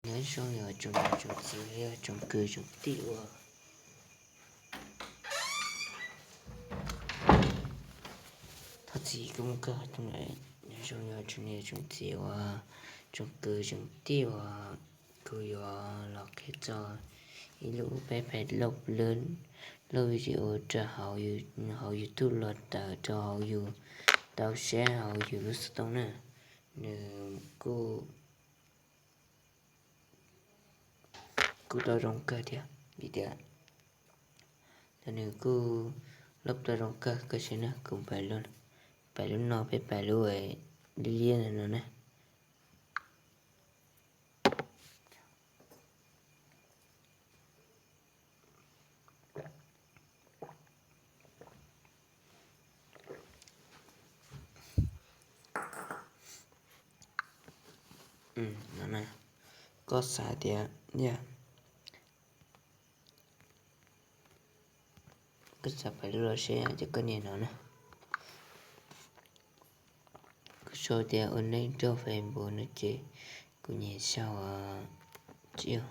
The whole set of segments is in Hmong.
Nyob zoo yog tsoom niam tsoom txiv, tsoom kwv tsoom tij uas thov txim koj mus kawg. Nyob zoo yog tsoom niam tsoom txiv uas tsoom kwv tsoom tij uas kuv yuav los qhia txog ib lub peb pais load video rau hauv YouTube los tawm rau hauv yus tau saib hauv yus lub xov tooj na. Nws kuj kuj tau zoo kawg thiab vim tias nws kuj load tau zoo kawg. Koj saib na, kuv pais lub no, peb pais lub liab liab no na. Koj xav tias, koj xav pais lub los seb ces koj nias no na. Kuv sau tias ua neej rau Facebook no ces kuv nias sau, tsis yog,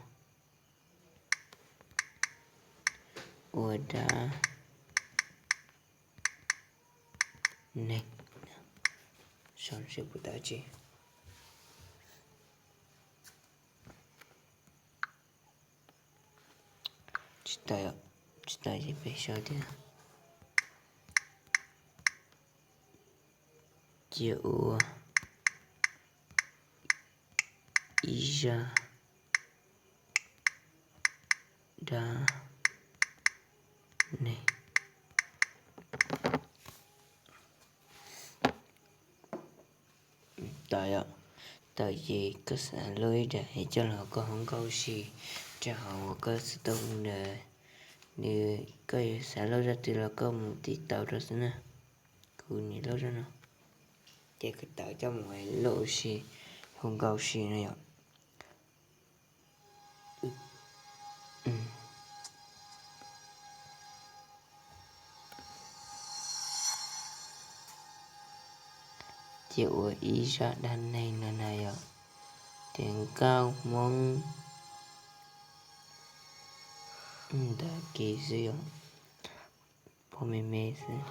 ua dab neeg, sau seb puas tawm tsis. Tsis tawm, tsis tawm ces peb sau tias cia ua ib zaj dab neeg. Tawm, tawm ces koj xav load ib daim coj los koj hu nkauj si rau hauv uas koj xov tooj ntawd. Nws, koj yuav xav load zaj twg los koj mus tiv tauj rau xwb na. Kuv nias load zaj no, ces kuv tawm coj mus load si, hu nkauj si no yom. Ces ua ib zaj dab neeg no na yom, tias nkauj Hmoob ntawd kiag xwb yom, pom me me xwb.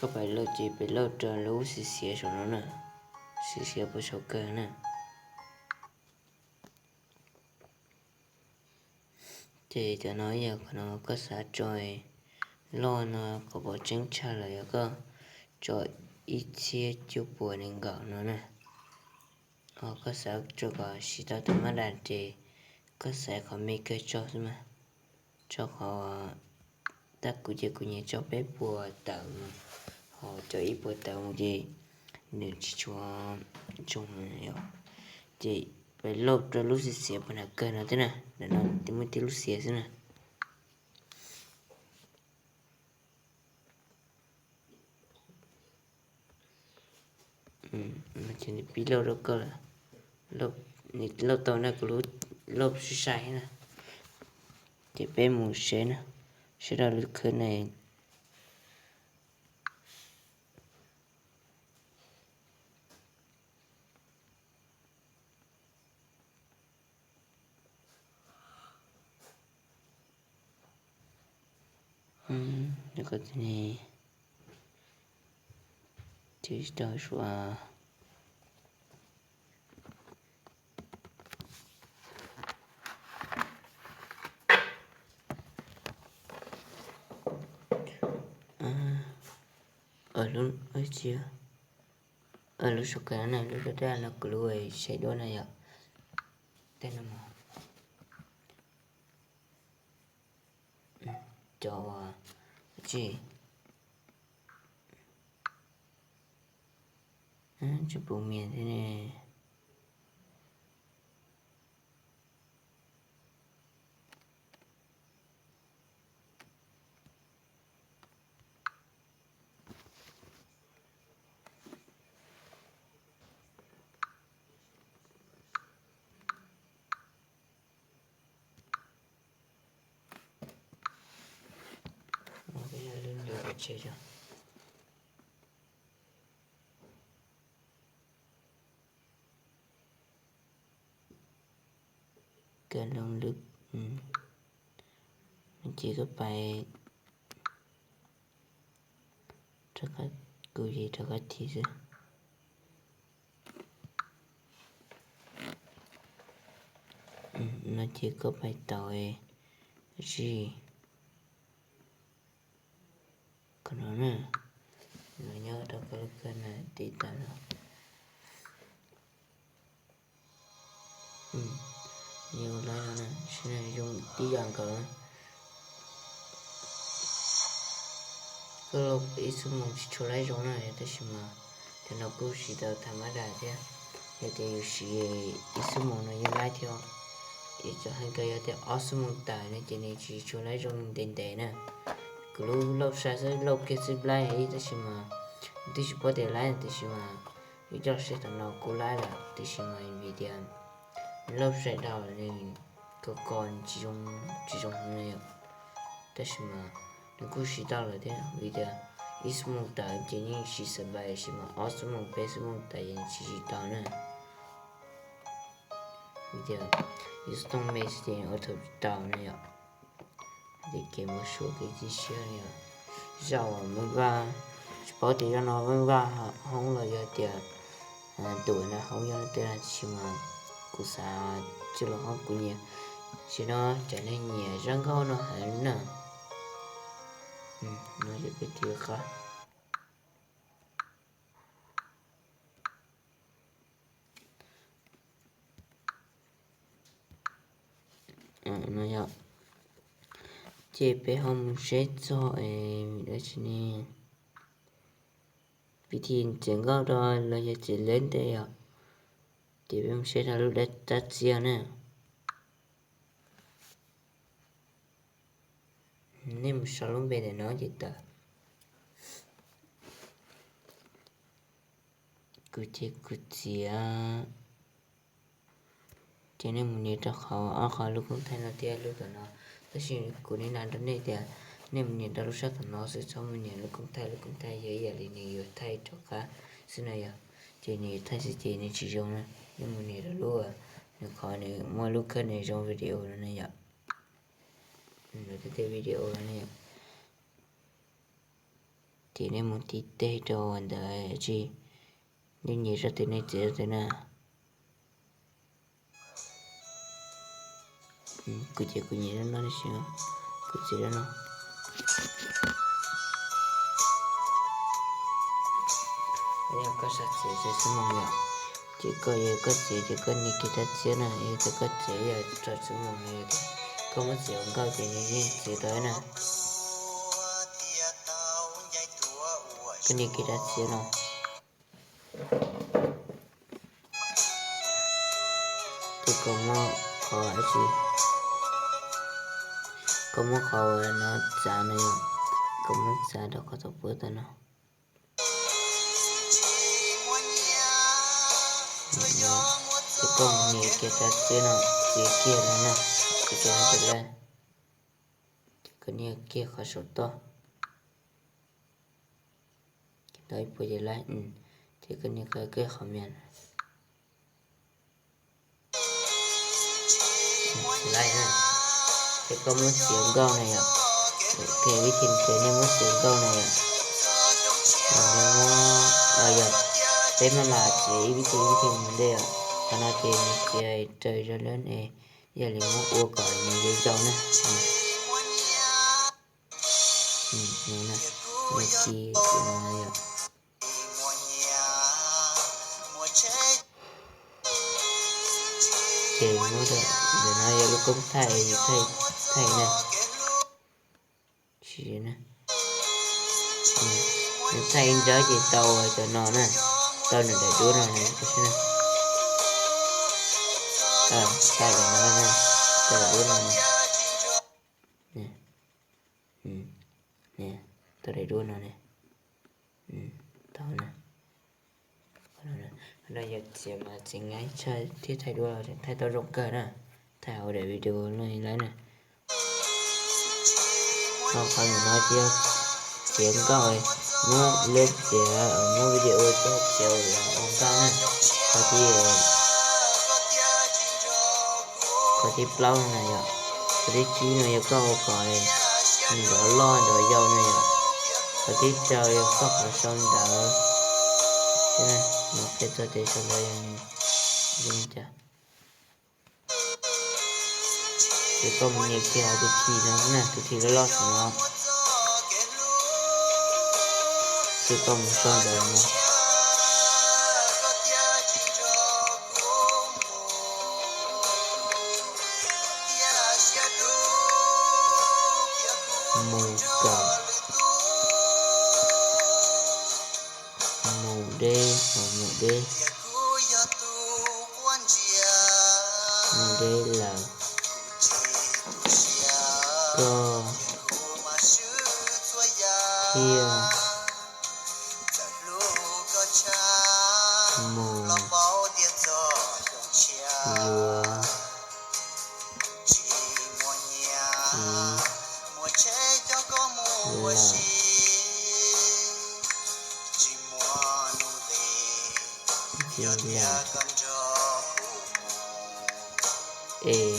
Koj pais load ces pais load rau lub xiav xiav saum no na, xiav xiav puas sau kawg na. Ces cov no yog qhov no koj xav tso loj no, qhov pom tseeb tshaj los yog koj tso ib txhiab cuaj puas nees nkaum no na. Ho koj xav tso kom siv tau tus mab dam ces koj xaiv qhov me kawg tso xwb mas. Tso qhov, tab kuv ces kuv nyiam tso peb puas tawm mus, ho tso ib puas tawm mus ces nws tsis tshua zoo yom. Ces peb load rau lub xiav xiav puag nram kawg no thiab na, ntawm no muaj tib lub xiav xwb na. Ces nws pib load rau koj lawm, nws load tau na, kuv lub load sai sai na. Ces peb mus seb na, seb rau lub khwb ne. Tsis tau sua. Lub, tsis, lub sau kawg na, lub sau kawg no kuv lub saib duab na yom. Tej no cov uas tsis, tsis pum mias thiab ne. Ces, kab loo lwb, no ces koj pais, kuv ces rov qab thim xwb. No ces koj pais tau, tsis, qhov no na, no nyob rau koj lub kab na, tiv tas no. Nyob ua laib no na, zoo tib yam nkaus na. Koj ib xuab moos tsis tshua laib zoo na, tab sis mas cov no kuj siv tau tham mab dam thiab. Yog tias yus siv ib xuab moos no yeej laib thiab. Ib txog heev kawg yog tias ob xuab moos tawm no ces nws tsis tshua laib zoo ntev ntev na. Kuv lub lauj sai xwb lauj kiag xwb laib ib, tab sis mas twb tsis paub tias laib tiam sis mas yuav coj saib tom no kuj laib lawm tiam sis mas vim tias lauj sai dhau nws ko ko tsis zoo heev na yom. Tab sis mas nws kuj siv tau lawm thiab vim tias ib xuab moos tawm ces yeej siv xav npais sis mas ob xuab moos peb xuab moos tawm ces nws tsis siv tau na. Vim tias ib xuab tooj me xwb ces ua thaum tsis tau na yom. Ces kev mus suav kev tib siab li os. Zaj uas Meej Vaj, tsis paub tias zaj no Meej Vaj hoob los yog tias tus na hoob yog tej no tab sis mas kuv xav tsis los hoob kuv nyiam. Tam sim no cov neeg nyiam zaj nkauj no heev na. No ces peb tiv qab. No yom, ces peb ho mus saib txog dab tsi ne, pib thi txiav nkauj rau los yog txiav leb ntej yom. Ces peb mus saib rau lub dab txiab na. Nej mus sau lub npe ntawm no ces tawm. Kuv ces kuv txiav. Ces nej mus nias rau qhov ob qhov lub koob thaij no thiab lub tom no. Tab sis kuv nim hais rau nej tias nej mus nias rau lub sab tom no xwb, txhob mus nias lub koob thaij, lub koob thaij yog ib yam li nws yuav thaij rov qab xwb no yom. Ces nws yuav thaij xwb ces nws tsis zoo na. Nej mus nias rau lub, nws qhov nws muaj lub khab nws zoo video no na yom. Nws tej video no na yom. Ces nej mus tiv teg rau ntawd tsis, nej nyiam zaj twg nej txiav zaj twg na. Kuv ces kuv nyiam zaj no tab sis kuv txiav zaj no. Yog koj xav txiav txog xuab moos yom, ces koj yog koj txiav ces koj nias kiag rab txiab na, yog tias koj txiav yog txog xuab moos no yog tias koj muab txiav ua nkauj ces nws yeej txiav tau na. Koj nias kiag rab txiab no. Ces koj muab qhov, koj muab qhov uas no txav no yom, koj muab txav rau qhov txog puab tau no. Ces koj mus nias kiag rab txiab no, txiav kiag no na, ces koj nias kiag qhov saum toj. Tau ib puas ces laib, ces koj nias kiag qhov mia. Laib na, ces koj muab txiav nkauj na yom. Ces vib thi ces nej muab txiav nkauj na yom. Yog peb maj mam txiav ib vib thi ib vib thi mus ntej yom. Qhov no ces nws txiav raws zog lawm ne, yog li muab ua kom nws yau yau na. Muab ci no yom. Ces muab rau ntawm no yog lub koob thaij, thaij na. Tsis na, nws thaij ib nrab ces tau cov no na, tau nws daim duab no na, tau daim no na, tau daim duab no na. Tau daim duab no ne. Tau na. Qhov no yog txiav mas txiav nyab tshaj thiab thaij duab los tseem thaij tau zoo kawg na. Thaij hauv daim video no lawm na. Qhov ntawm no ces yog txiav nkauj, muab leb txiav, muab video coj txiav los ua nkauj na. Qhov thib, qhov thib plaub no na yom. Qhov thib tsib no yog koj ua kom nws nrov loj nrov yau no yom. Qhov thib rau yog koj qhov sau ntawv. Mus qhia txog tias sau ntawv yog nws li cas. Ces koj mus nias kiag tus thim no xwb na, tus thim loj loj saum no. Ces koj mus sau ntawv no. Mus kawm, mus deb, mus deb, mus deb lawm, koj thiaj mus yuav txiv lawm. Txiv lawm. Es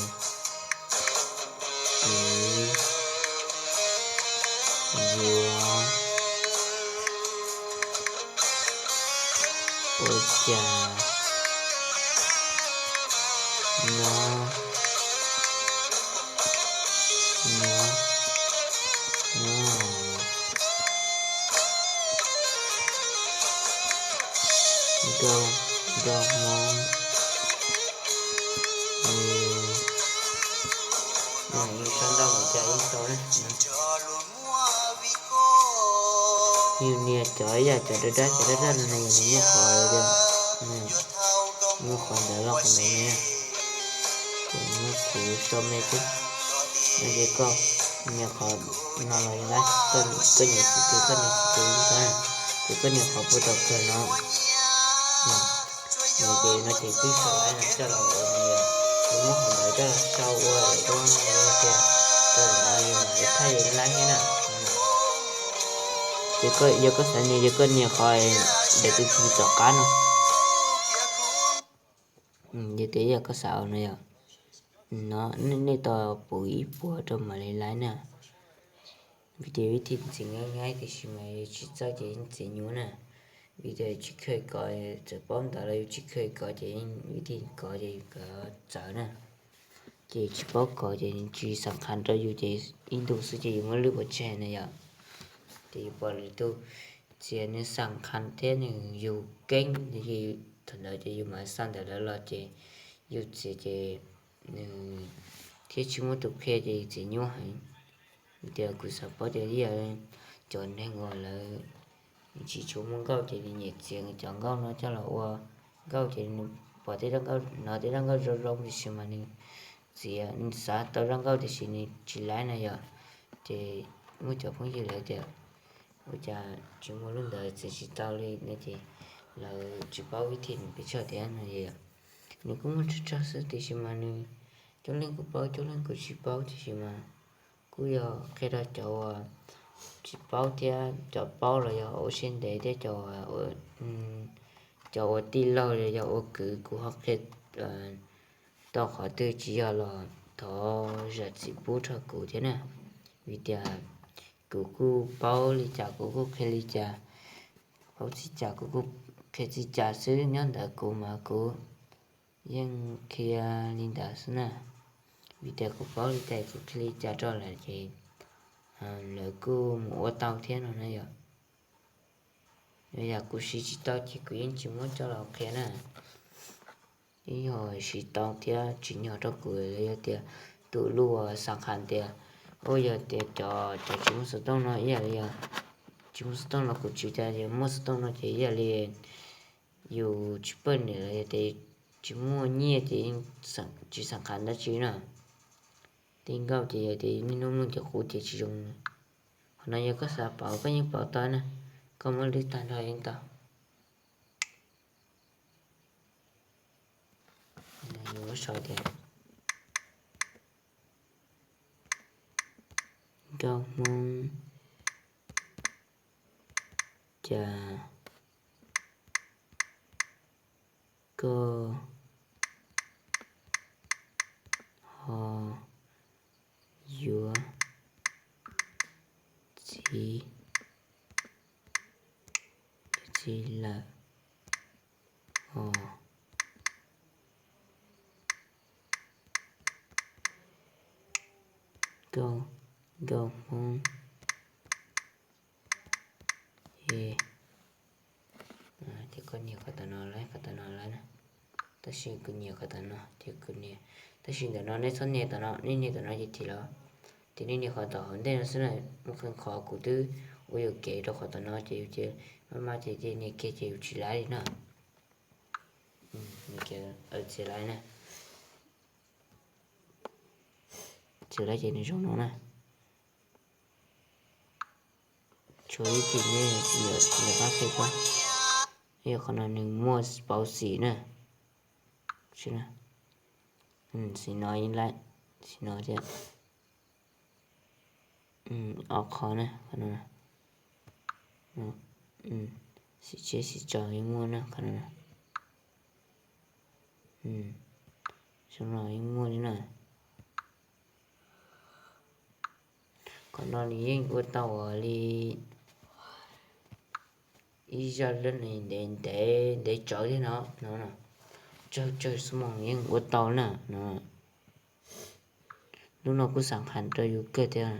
kuv yuav ua cas nyob, nyob, nyob nkauj, nkauj Hmoob. Sab ntau mus cas yeej tau na. Yus nias cov ib yam cov dab dab cov dab dab no na, yog nws muaj qhov, muaj qhov ntawd loj qhov ntawd me na. Ces muab kuv sau me xwb. No ces koj nias qhov no los yog lab, koj nias xim twg koj nias xim twg yeej tau na. Ces koj nias qhov puag tom kawg no. Ces no ces twb sau lab no coj los ua no yom, ces muab qhov ntawd coj los sau ua lawm rau tias rau ntawd yus mam li thaij lab thiab na. Ces yog koj xav nias ces koj nias qhov ntawm tus thim tom qab no. Yog tias yog koj xav ua no yom, no nej tau pum ib puas rau mam li lab na. Vim tias vib thij ntxiv nyaib nyaib tiam sis mas yus tsis txawj ces yeej txiv nyuaj na. Vim tias yus tsis kheev kov, txawm paub ntawv los yus tsis kheev kov ces yeej vib thij kov ces yus kov txawv na. Ces yus tsis paub kov ces tsis xam khas rau yus ces ib ntus xwb ces yus muab lwb pov tseg na yom. Ces yus pom lwm tus txiav nws xam khas thiab nws yus keeb, thaum ntawd ces yus mam xa ntawv lawv los ces yus txiav ces nws thiab tsis muaj tus qhia ces yus txiv nyuaj heev. Tias kuv xav paub tias ib yam cov neeg uas lawv tsis tshua muaj nkauj ces nyiam txiav cov nkauj no coj los ua nkauj ces nws pom tej zaj nkauj, hnov tej zaj nkauj zoo zoo tiam sis mas nws txiav, nws xav tau zaj nkauj tiam sis nws tsis laib na yom. Ces muaj cov phooj ywg lawv tias ua cas tsis muaj lub ntawd txiav tsis tau li no ces lawv tsis paub vib thij nws pes tsawg thiab no. Nws kuj muaj tsawg tsawg xwb tiam sis mas nws coob leej kuj paub coob leej kuj tsis paub tiam sis mas kuj yog qhia rau cov uas tsis paub thiab cov paub los yog ua siab ntev thiab cov, cov uas tij laug los yog ua kwv kuv ho qhia tau qhov twg tsis yog los thov zam txim pub rau kuv thiab na. Vim tias kuv kuj paub li cas kuv kuj qhia li cas, paub txij cas kuv kuj qhia txij cas xwb, nyob ntawd kuv mas kuv yeej qhia li ntawd xwb na. Vim tias kuv paub li cas kuv qhia li cas rau lawv ces lawv kuj mus ua tau thiab no na yom. Yog kuv siv tsis tau ces kuv yeej tsis muab coj los qhia na. Ib yog siv tau thiab tsim nyog rau kuv los yog tias tus lus uas xam khas tias, yog tias cov, cov tsis muaj xov tooj no ib yam li, tsis muaj xov tooj no kuv tsis ua cas, yog muaj xov tooj no ces ib yam li yus tsis pawj niam los yog tias tsis muaj nyiaj ces yeej tsis xam khas dab tsi na. Tej nkauj ces yog tias niaj hnub mloog ces qub ces tsis zoo. Qhov no yog koj xav pauv koj yeej pauv tau na, koj muab lwb tag nrho yeej tau. Yus sau tias nkauj Hmoob Cas koj ho yuav txiv, yuav txiv lawm os? Nkauj, nkauj Hmoob, ces, ces koj nias qhov tom no lawm, qhov tom no lawm na. Tab sis kuv nias qhov tom no ces kuv nias, tab sis ntawm no nej txhob nias tom no, nej nias tom no ces thim los. Ces nej nias qhov tom hauv ntej no xwb na, mus qee qhov kuv twb ua yuam kev rau qhov tom no ces yus cia li maj maj ces cia li nias kiag ces yus tsis laib li na. Tsis laib na. Tsis laib ces nws zoo no na. Tshuav ib txhij nej tsis nyiam, tsis nyiam pab qhia koj. Yog qhov no nws muaj pauv xim na. Xim no, xim no thiab. Ob qho na, qhov no. Xim tsheb xim tsaus yeej muaj na, qhov no. Xim no yeej muaj li na. Qhov no nws yeej ua tau li ib zaj lab ntev ntev ntev tsawv thiab no, no, tsawg tsawg xuab moos yeej ua tau na no. Lub no kuj xam qhas rau yus kawg thiab.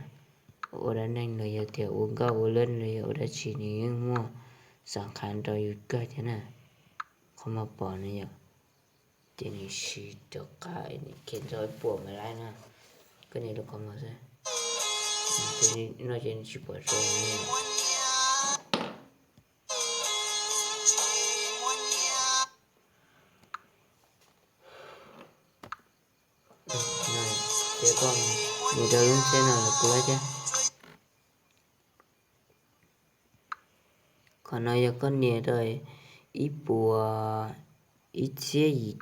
Ua dab neeg los yog tias ua nkauj ua lab los yog ua dab tsi nws yeej muaj xam qhas rau yus kawg thiab na. Qhov muag pom no yom, ces nws siv rov qab, nws khe nrog ib puas mas laib na. Koj nias rau qhov muag xwb, no ces nws tsis pom zoo. Ces koj nias rau lub tsheb no los kuj laib thiab. Qhov no yog koj nias rau ib puas, ib txhiab yim,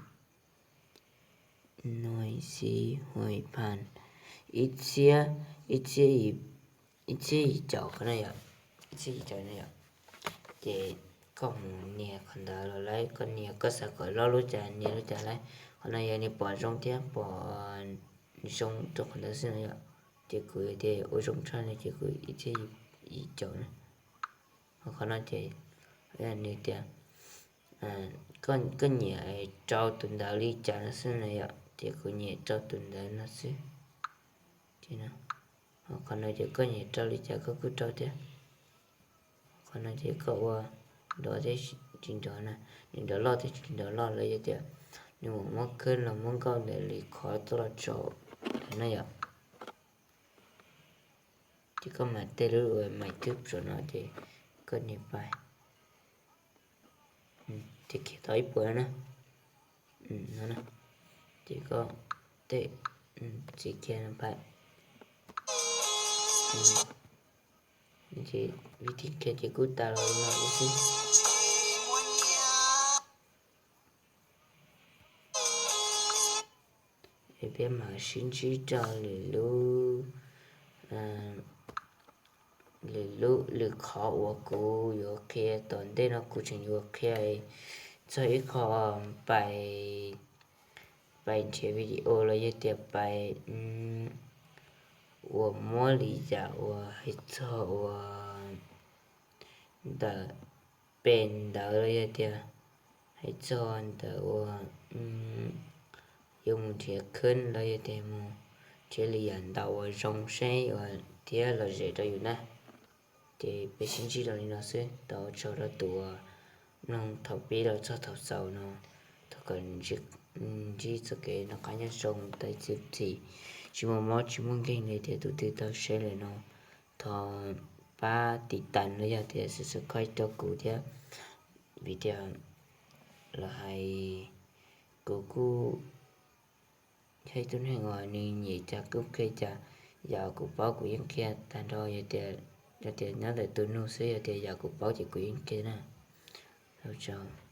no, xi, hais phan, ib txhiab, ib txhiab yim, ib txhiab yim caum qhov no yom, ib txhiab yim caum no yom. Ces koj mus nias qhov ntawd los laib, koj nias koj xav kom loj lub cas nias lub cas laib. Qhov no yog nws pom zoo thiab pom nws zoo rau qhov ntawd xwb no yom. Ces kuv tias ua zoo tshaj no ces kuv ib txhiab yim caum na. Ho qhov no ces nws tias koj nyiam rau tus ntawd li cas no xwb na yom, ces kuv nyiam rau tus ntawd no xwb. Ho qhov no ces koj nyiam rau li cas koj kuj rau thiab. Qhov no ces koj ua nrov thiab tsis nrov na, nws nrov loj thiab tsis nrov loj los yog tias nws muab khawb los muab nkauj ntawm li qhov txoj los tsaus ntawd na yom. Ces koj mam tej lub uas mam twb saum no ces koj nias pais, ces khiav tau ib puas na. Ces koj tej txiv kiag no pais, ces vib thib kiag ces kuj tas los li no xwb. Es peb mam sib ntsib rau lwm lub, lwm lub, lwm qhov uas kuv yuav qhia. Tom ntej no kuv tseem yuav qhia txog ib qho pais, pais nrhiav video los yog tias pais uas muab li yam uas hais txog uas ntawm pes ntawd los yog tias hais txog ntawm uas yuav mus nrhiav khawb los yog tias mus nrhiav li yam ntau uas zoo seb uas thiab lom zem rau yus na. Ces peb sib ntsib rau li no xwb, tau ua tsaug rau tus uas mloog thaum pib los txog thaum xaus no. Thov kom ntsib txoj kev noj qab nyob zoo, tau txim txim, tsis muaj mob tsis muaj nkeeg li tias tus twg tau saib lawm no. Thov pab tiv tas los yog tias subscribe rau kuv thiab, vim tias los hais kuv kuj yog ib tug neeg uas nws nyiam cas kuj qhia cas, yam kuv paub kuv yeej qhia tag nrho, yog tias, yog tias nyob ntawm tus nug xwb, yog tias yam kuv paub ces kuv yeej qhia na. Ua tsaug.